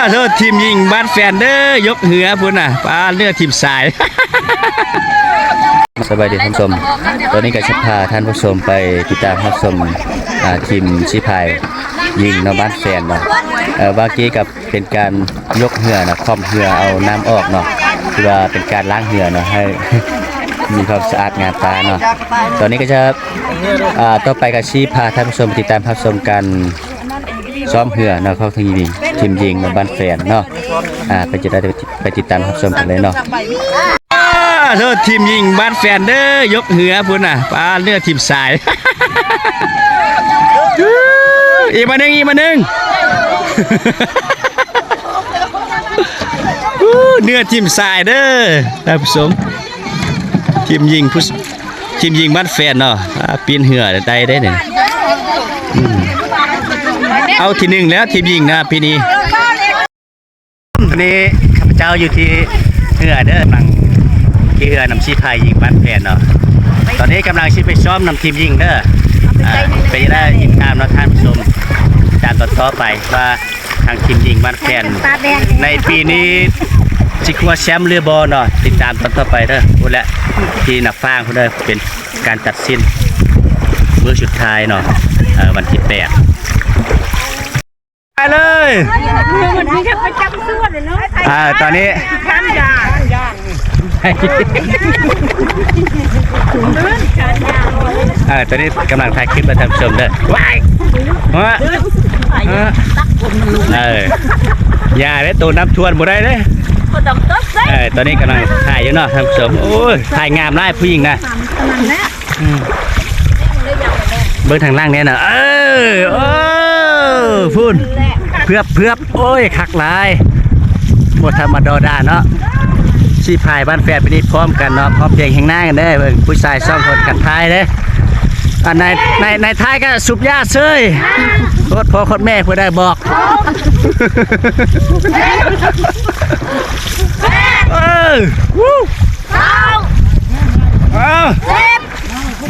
ໂທດ ທີມຍິງບ້ານແຟນເດີ ຍົກເຮືອພຸ້ນນະ ປາເໜືອທີມຊາຍ. ສະບາຍດີທ່ານຜູ້ຊົມ, ຕອນນີ້ກໍຈະພາທ່ານຜູ້ຊົມໄປຕິດຕາມຮັບຊົມ ອ່າ ທີມສີພາຍຍິງເນາະ ບ້ານແຟນເນາະ. ເອີ ວ່າກີ້ກັບ ເປັນການຍົກເຮືອນະ ຄ່ອມເຮືອເອົານ້ຳອອກເນາະ ຄືວ່າເປັນການລ້າງເຮືອເນາະ ໃຫ້ມີຄວາມສະອາດງາມຕາເນາະ. ຕອນນີ້ກໍຈະ ອ່າ ຕໍ່ໄປກໍຊິພາທ່ານຜູ້ຊົມໄປຕິດຕາມຮັບຊົມການຊ້ອມເຮືອເນາະ ຂອງທີມຍິງ ທີມຍິງເນາະ ບ້ານແຟນເນາະ. ອ່າ ໄປ ຈະໄດ້ໄປຕິດຕາມຮັບຊົມກັນເລີຍເນາະ. ໂທດ ທີມຍິງບ້ານແຟນເດີ ຍົກເຮືອພຸ້ນນະ ປາເໜືອທີມຊາຍ. ອີກບາດໜຶ່ງ ອີກບາດໜຶ່ງ. ເໜືອທີມຊາຍເດີທ່ານຜູ້ຊົມ, ທີມຍິງຜູ້ ທີມຍິງບ້ານແຟນເນາະ. ອ່າ ປີນເຮືອໄດ້ເດ້ນີ້. ອືມ ເອົາທີໜຶ່ງແລ້ວ ທີມຍິງນະ ປີນີ້. ຕອນນີ້ຂ້າພະເຈົ້າຢູ່ທີ່ເຮືອເດີ ກຳລັງຂີ່ເຮືອນຳສີພາຍຍິງບ້ານແຟນເນາະ. ຕອນນີ້ກຳລັງຊິໄປຊ້ອມນຳທີມຍິງເດີ. ອ່າ ເປັນຈັ່ງໃດ ຕິດຕາມເນາະທ່ານຜູ້ຊົມ, ຕິດຕາມຕອນຕໍ່ໄປວ່າທາງທີມຍິງບ້ານແຟນໃນປີນີ້ຊິຄວ້າແຊ້ມຫຼືບໍ່ເນາະ. ຕິດຕາມຕອນຕໍ່ໄປເດີ. ພຸ້ນແຫຼະ ທີ່ໜ້າຟາງພຸ້ນເດີ ເປັນການຕັດສິນມື້ສຸດທ້າຍເນາະ ເອີ ວັນທີແປດ. ໄປເລີຍ. ອ່າ ຕອນນີ້ ເອີ ຕອນນີ້ກຳລັງຖ່າຍຄລິບໃຫ້ທ່ານຜູ້ຊົມເດີ. ວ້າຍ ເອີ ຢ່າເດ້ ໂຕນ້ຳຖ້ວມບໍ່ໄດ້ເດ້. ເອີ ຕອນນີ້ກຳລັງຖ່າຍຢູ່ເນາະທ່ານຜູ້ຊົມ. ໂອ້ຍ ຖ່າຍງາມຫຼາຍຜູ້ຍິງນະ. ອືມ ເບິ່ງທາງຫຼັງແດ່ນະ. ເອີ ໂອ້ ພຸ້ນ ເຜືອບໆ. ໂອ້ຍ ຄັກຫຼາຍ ບໍ່ທຳມະດາເນາະ. ສີພາຍບ້ານແຟນປີນີ້ພ້ອມກັນເນາະ, ພ້ອມພຽງແຮງໜ້າກັນເດ້. ເບິ່ງຜູ້ຊາຍສອງຄົນກັນຖ່າຍເດ້. ອັນໃນ ໃນ ໃນທ້າຍກໍສູບຢາເສີຍ. ໂຄດພໍ່ໂຄດແມ່ຜູ້ໃດບອກ. ເອີ ເອົາ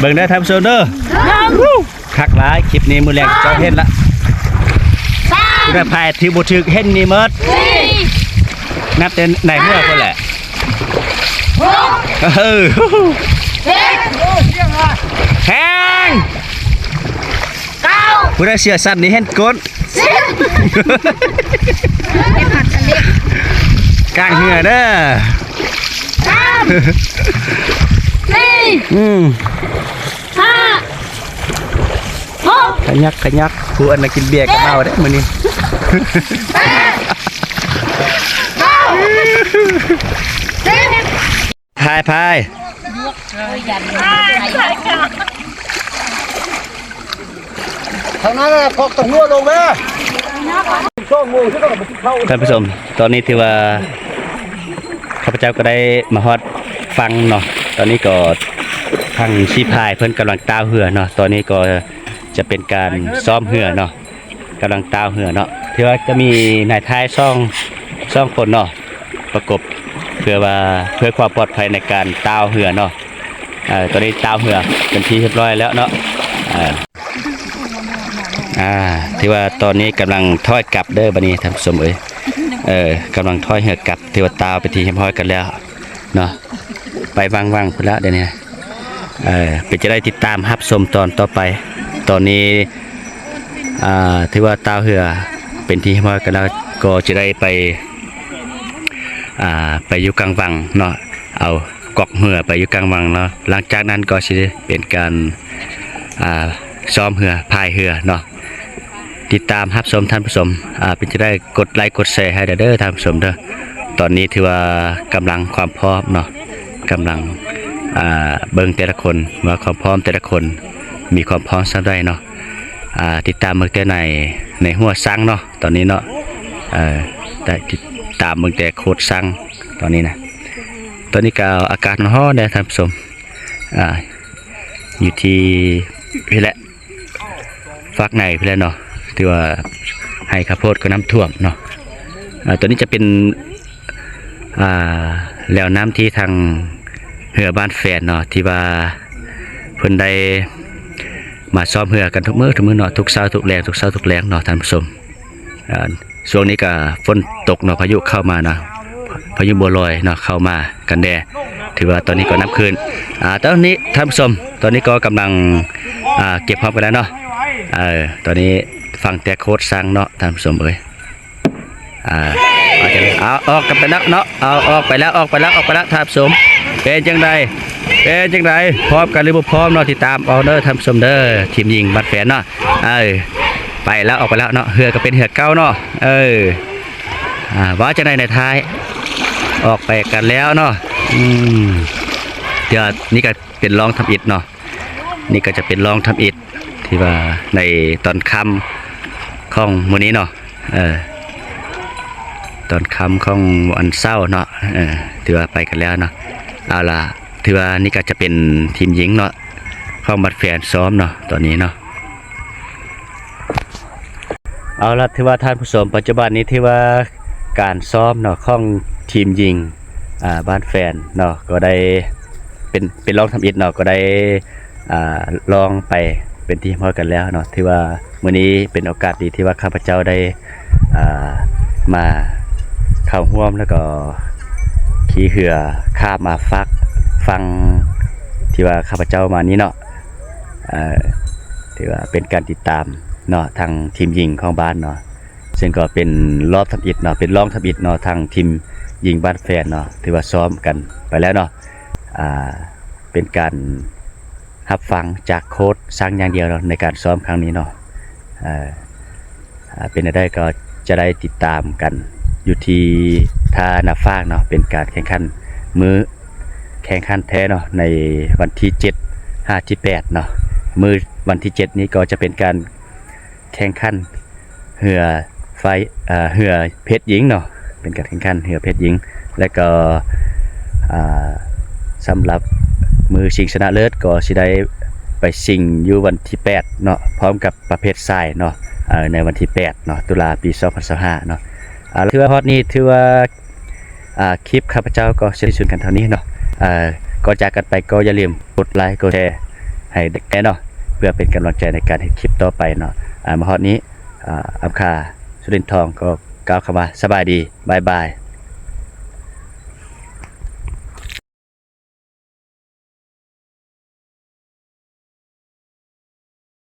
ເບິ່ງເດີທ່ານຜູ້ຊົມເດີ. ຄັກຫຼາຍ ຄລິບນີ້ມື້ແລງເຈົ້າເຫັນລະ. ຜູ້ໃດພາຍຖືກບໍ່ຖືກເຫັນນີ້ໝົດ. ນັບແຕ່ໃນຫົວພຸ້ນແຫຼະ. ເອີ ແຮງ ຜູ້ໃດເຊື່ອຊັ້ນນີ້ເຫັນກົ້ນ. ກາງເຮືອເດີ. ອືມ ຂະຫຍັກຂະຫຍັກ ຜູ້ອັນນັ້ນກິນເບຍກັບເຫຼົ້າເດ້ມື້ນີ້. ພາຍ ພາຍ ທາງນັ້ນນະ ຄອກຕະຫົວລົງເດີ. ສອງໂມງຊິຕ້ອງໄປກິນເຂົ້າ. ທ່ານຜູ້ຊົມ ຕອນນີ້ຖືວ່າ ຂ້າພະເຈົ້າກໍໄດ້ມາຮອດຝັ່ງເນາະ. ຕອນນີ້ກໍທາງສີພາຍເພິ່ນກຳລັງຕ່າວເຮືອເນາະ. ຕອນນີ້ກໍຈະເປັນການຊ້ອມເຮືອເນາະ, ກຳລັງຕ່າວເຮືອເນາະ. ຖືວ່າຈະມີນາຍທ້າຍສອງ ສອງຄົນເນາະ ປະກົບ ເພື່ອວ່າ ເພື່ອຄວາມປອດໄພໃນການຕ່າວເຮືອເນາະ. ເອີ ຕອນນີ້ຕ່າວເຮືອເປັນທີ່ຮຽບຮ້ອຍແລ້ວເນາະ. ເອີ ອ່າ ຖືວ່າຕອນນີ້ກຳລັງຖອຍກັບເດີບັດນີ້ທ່ານຜູ້ຊົມເອີຍ. ເອີ ກຳລັງຖອຍເຮືອກັບ ຖືວ່າຕ່າວເປັນທີ່ຮຽບຮ້ອຍກັນແລ້ວເນາະ. ໄປວັງໆພຸ້ນລະດຽວນີ້. ເອີ ເປັນຈັ່ງໃດ ຕິດຕາມຮັບຊົມຕອນຕໍ່ໄປ. ຕອນນີ້ ອ່າ ຖືວ່າຕ່າວເຮືອເປັນທີ່ຮຽບຮ້ອຍກັນແລ້ວ ກໍຈະໄດ້ໄປ ອ່າ ໄປຢູ່ກາງວັງເນາະ, ເອົາກອກເຮືອໄປຢູ່ກາງວັງເນາະ. ຫຼັງຈາກນັ້ນກໍຊິເປັນການ ອ່າ ຊ້ອມເຮືອ ພາຍເຮືອເນາະ. ຕິດຕາມຮັບຊົມທ່ານຜູ້ຊົມ. ອ່າ ເປັນຈັ່ງໃດ ກົດໄລກົດແຊໃຫ້ແດ່ເດີທ່ານຜູ້ຊົມເດີ. ຕອນນີ້ຖືວ່າກຳລັງຄວາມພ້ອມເນາະ, ກຳລັງ ອ່າ ເບິ່ງແຕ່ລະຄົນວ່າຄວາມພ້ອມແຕ່ລະຄົນມີຄວາມພ້ອມສ່ຳໃດເນາະ. ອ່າ ຕິດຕາມເບິ່ງແຕ່ໃນ ໃນຫົວສັງເນາະ ຕອນນີ້ເນາະ. ເອີ ໄດ້ຕິດຕາມເບິ່ງແຕ່ໂຄດສັງຕອນນີ້ນະ. ຕອນນີ້ກໍອາກາດຮ້ອນແດ່ທ່ານຜູ້ຊົມ. ອ່າ ຢູ່ທີ່ພີ້ແຫຼະ ຟາກໃນພີ້ແຫຼະເນາະ, ຖືວ່າໄຮ່ເຂົ້າໂພດກໍນ້ຳຖ້ວມເນາະ. ອ່າ ຕົວນີ້ຈະເປັນ ອ່າ ແລວນ້ຳທີ່ທາງເຮືອບ້ານແຟນເນາະ ທີ່ວ່າເພິ່ນໄດ້ມາຊ້ອມເຮືອກັນທຸກມື້ ທຸກມື້ເນາະ, ທຸກເຊົ້າທຸກແລງ ທຸກເຊົ້າທຸກແລງເນາະທ່ານຜູ້ຊົມ. ອ່າ ຊ່ວງນີ້ກໍຝົນຕົກເນາະ ພາຍຸເຂົ້າມາເນາະ ພາຍຸບົວລອຍເນາະ ເຂົ້າມາກັນແດ່. ຖືວ່າຕອນນີ້ກໍນ້ຳຂຶ້ນ ອ່າ ຕອນນີ້ທ່ານຜູ້ຊົມ ຕອນນີ້ກໍກຳລັງ ອ່າ ເກັບພ້ອມກັນແລ້ວເນາະ. ເອີ ຕອນນີ້ຟັງແຕ່ໂຄດສັ່ງເນາະ ທ່ານຜູ້ຊົມເອີຍ. ອ່າ ເອົາ ເອົາ ອອກກັນໄປແລ້ວເນາະ ເອົາ ອອກໄປແລ້ວ ອອກໄປແລ້ວ ອອກໄປແລ້ວ ທ່ານຜູ້ຊົມ. ເປັນຈັ່ງໃດ ເປັນຈັ່ງໃດ ພ້ອມກັນຫຼືບໍ່ພ້ອມເນາະ ຕິດຕາມເອົາເດີ ທ່ານຜູ້ຊົມເດີ. ທີມຍິງບ້ານແຟນເນາະ ເອີ ໄປແລ້ວ ອອກໄປແລ້ວເນາະ ເຮືອກໍເປັນເຮືອເກົ່າເນາະ. ເອີ ອ່າ ວ່າຈັ່ງໃດໃນທ້າຍ ອອກໄປກັນແລ້ວເນາະ. ອືມ ດຽວນີ້ກໍເປັນລອງທຳອິດເນາະ ນີ້ກໍຈະເປັນລອງທຳອິດ ທີ່ວ່າໃນຕອນຄ່ຳຂອງມື້ນີ້ເນາະ ເອີ ຕອນຄ່ຳຂອງວັນເສົາເນາະ ເອີ ຖືວ່າໄປກັນແລ້ວເນາະ. ເອົາລະ ຖືວ່ານີ້ກໍຈະເປັນທີມຍິງເນາະ ຂອງບ້ານແຟນຊ້ອມເນາະ ຕອນນີ້ເນາະ. ເອົາລະ ຖືວ່າທ່ານຜູ້ຊົມ ປັດຈຸບັນນີ້ຖືວ່າການຊ້ອມເນາະ ຂອງທີມຍິງ ອ່າ ບ້ານແຟນເນາະ ກໍໄດ້ເປັນ ເປັນລອງທຳອິດເນາະ ກໍໄດ້ ອ່າ ລອງໄປເປັນທີ່ຮຽບຮ້ອຍກັນແລ້ວເນາະ. ຖືວ່າມື້ນີ້ເປັນໂອກາດດີທີ່ວ່າຂ້າພະເຈົ້າໄດ້ ອ່າ ມາເຂົ້າຮ່ວມ ແລ້ວກໍຂີ່ເຮືອຂ້າມມາຟາກຝັ່ງທີ່ວ່າຂ້າພະເຈົ້າມານີ້ເນາະ. ເອີ ຖືວ່າເປັນການຕິດຕາມເນາະ ທາງທີມຍິງຂອງບ້ານເນາະ ເຊິ່ງກໍເປັນລອບທຳອິດເນາະ ເປັນລອງທຳອິດເນາະ ທາງທີມຍິງບ້ານແຟນເນາະ ຖືວ່າຊ້ອມກັນໄປແລ້ວເນາະ. ອ່າ ເປັນການຮັບຟັງຈາກໂຄດສັ່ງຢ່າງດຽວເນາະ ໃນການຊ້ອມຄັ້ງນີ້ເນາະ. ເອີ ອ່າ ເປັນແນວໃດກໍຈະໄດ້ຕິດຕາມກັນຢູ່ທີ່ທ່ານາຟາກເນາະ ເປັນການແຂ່ງຂັນມື້ແຂ່ງຂັນແທ້ເນາະ ໃນວັນທີເຈັດຫາທີແປດເນາະ. ມື້ວັນທີເຈັດນີ້ກໍຈະເປັນການແຂ່ງຂັນເຮືອໄຟ ເອີ ເຮືອເພດຍິງເນາະ ເປັນການແຂ່ງຂັນເຮືອເພດຍິງ ແລະກໍ ອ່າ ສຳລັບມື້ຊິງຊະນະເລີດກໍຊິໄດ້ໄປຊິງຢູ່ວັນທີແປດເນາະ ພ້ອມກັບປະເພດຊາຍເນາະ ເອີ ໃນວັນທີແປດເນາະ ຕຸລາ ປີສອງພັນຊາວຫ້າເນາະ. ເອົາລະ ຖືວ່າຮອດນີ້ ຖືວ່າ ອ່າ ຄລິບຂ້າພະເຈົ້າກໍສິ້ນສຸດກັນເທົ່ານີ້ເນາະ. ເອີ ກ່ອນຈາກກັນໄປກໍຢ່າລືມກົດໄລ ກົດແຊໃຫ້ແດ່ເນາະ ເພື່ອເປັນກຳລັງໃຈໃນການເຮັດຄລິບຕໍ່ໄປເນາະ. ອ່າ ມາຮອດນີ້ ອ່າ ອຳຄາ ສຸລິນທອງ ກໍກ່າວຄຳວ່າສະບາຍດີ ບາຍບາຍ.